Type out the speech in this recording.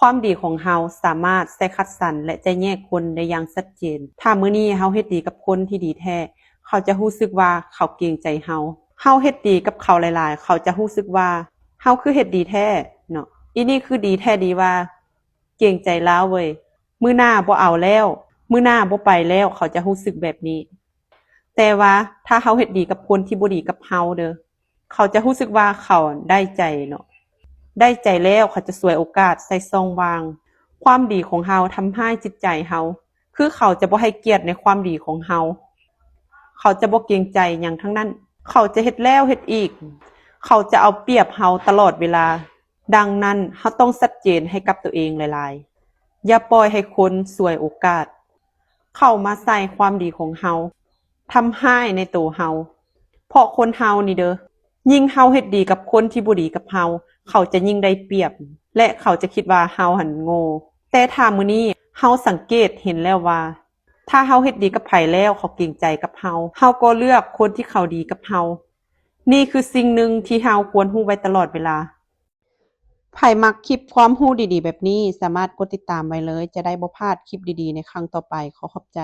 ຄວາມດີຂອງເຮົາສາມາດໃສ່ຄັດສັນ ແລະ ຈະແຍກຄົນໄດ້ຢ່າງຊັດເຈນ. ຖ້າມື້ນີ້ເຮົາເຮັດດີກັບຄົນທີ່ດີແທ້, ເຂົາຈະຮູ້ສຶກວ່າເຂົາເກງໃຈເຮົາ. ເຮົາເຮັດດີກັບເຂົາຫຼາຍໆ, ເຂົາຈະຮູ້ສຶກວ່າເຮົາຄືເຮັດດີແທ້ເນາະ. ອີນີ້ຄືດີແທ້ດີວ່າເກງໃຈລາວເວີຍ. ມື້ໜ້າບໍ່ເອົາແລ້ວ, ມື້ໜ້າບໍ່ໄປແລ້ວ, ເຂົາຈະຮູ້ສຶກແບບນີ້. ແຕ່ວ່າຖ້າເຮົາເຮັດດີກັບຄົນທີ່ບໍ່ດີກັບເຮົາເດີ, ເຂົາຈະຮູ້ສຶກວ່າເຂົາໄດ້ໃຈເນາະ, ໄດ້ໃຈແລ້ວເຂົາຈະສວຍໂອກາດໃສ່ຊ່ອງວ່າງ. ຄວາມດີຂອງເຮົາທຳຮ້າຍຈິດໃຈເຮົາ, ຄືເຂົາຈະບໍ່ໃຫ້ກຽດໃນຄວາມດີຂອງເຮົາ. ເຂົາຈະບໍ່ເກງໃຈຫຍັງທັງນັ້ນ, ເຂົາຈະເຮັດແລ້ວເຮັດອີກ, ເຂົາຈະເອົາປຽບເຮົາຕະຫຼອດເວລາ. ດັ່ງນັ້ນ, ເຮົາຕ້ອງຊັດເຈນໃຫ້ກັບຕົວເອງຫຼາຍໆ. ຢ່າປ່ອຍໃຫ້ຄົນສວຍໂອກາດເຂົ້າມາໃສ່ຄວາມດີຂອງເຮົາ, ທຳຮ້າຍໃນໂຕເຮົາ. ເພາະຄົນເຮົານີ້ເດີ, ຍິ່ງເຮົາເຮັດດີກັບຄົນທີ່ບໍ່ດີກັບເຮົາ, ເຂົາຈະຍິ່ງໄດ້ປຽບ ແລະ ເຂົາຈະຄິດວ່າເຮົາຫັ້ນໂງ່. ແຕ່ຖ້າມື້ນີ້ເຮົາສັງເກດເຫັນແລ້ວວ່າ ຖ້າເຮົາເຮັດດີກັບໃຜແລ້ວເຂົາເກງໃຈກັບເຮົາ, ເຮົາກໍເລືອກຄົນທີ່ເຂົາດີກັບເຮົາ. ນີ້ຄືສິ່ງໜຶ່ງທີ່ເຮົາຄວນຮູ້ໄວ້ຕະຫຼອດເວລາ. ໃຜມັກຄລິບຄວາມຮູ້ດີໆແບບນີ້, ສາມາດກົດຕິດຕາມໄວ້ເລີຍ, ຈະໄດ້ບໍ່ພາດຄລິບດີໆໃນຄັ້ງຕໍ່ໄປ. ຂໍຂອບໃຈ.